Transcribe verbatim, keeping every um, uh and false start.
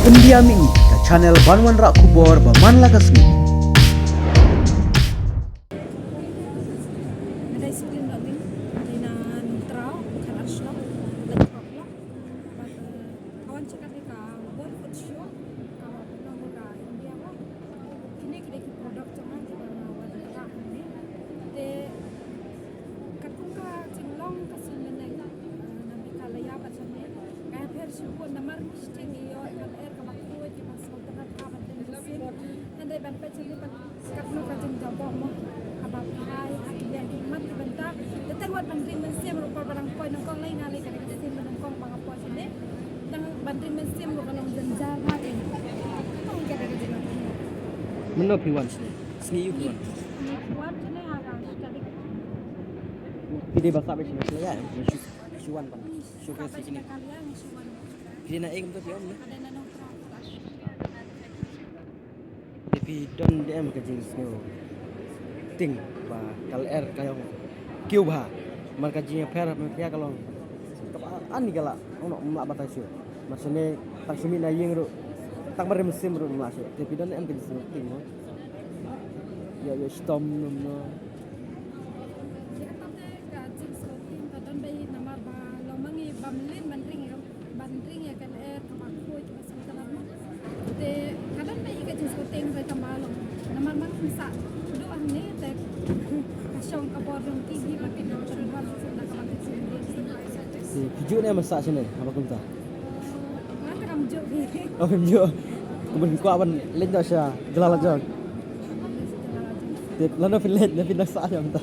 India Mini, ka channel ban wanrah khubor ba man la ka sngi. Nga dei Suklin Dohling, nga dei na Nongtraw, Khatar Shnong, Laitkot Block. Bad, eh, ka wan sha kane ka World Food Show, kaba pynlong ha India mo. Kine ki dei ki product jong nga kiba nga wan wanrah hangne. Te katkum ka jinglong ka suiñ bneng, eh, na Meghalaya bad shane, nga ïapher shuh namar ngi shiteng ïoh ka lyer kaba khuid, kiba sngewtynnat, kaba teng mynsiem. Hynrei ban peit shane pat katno ka jingjaboh mo, haba phai ha ki liang ki mat ki bynta. Te tang wat ban ring mynsiem ruh, por ba dang poi nyngkong, lei nga lei ka dei ka sien ba nyngkong ba nga poi shane. Tang ban ring mynsiem ruh ka long jynjar bha te. Tang ka dei ka jingjaboh. Mynno phi wan shane? Sngi aïu phi wan? Sngi phi wan shane ha ka tarik. Phi dei ba sah beit shane, shane ïa, shu, shu wan ban showcase shane. Phi dei na ei kumta phi ong na? Ka dei na Nongtraw. Te phi don de em ka jingsngewthuh ba ka lyer ka ïong kiew bha, namar ka jingïapher ma phi ka long kaba ani ka la ong noh, ym lah batai shuh. Mar shane tang shu mih na ïing ruh, tang ba rim sim ruh ym lah shuh. Te phi don de em ka jingsngewthuh mo? Ïa, ïa shitom no, no. Ïa, kata te ka jingsngewthuh ka don bha namar ba long ma ngi bym lin ban ring ïa, ban ring ïa ka lyer kaba khuid kaba sngewtynnat mo. Te ka don bha ïa ka jingsngewthuh ba ka ma long. Namar ma ngi sah duh hangne te ka shong ka bor jong ki hi ba ki don shong bor jong da kaba ki sngewthuh. Te phi juh ne em sah shane haba kumta? Nga te kam juh hi. Oh, phim juh. Kumba kwah ban leit noh sha jylla la jong. Te lano phi leit ne phi nang sah ïa kumta?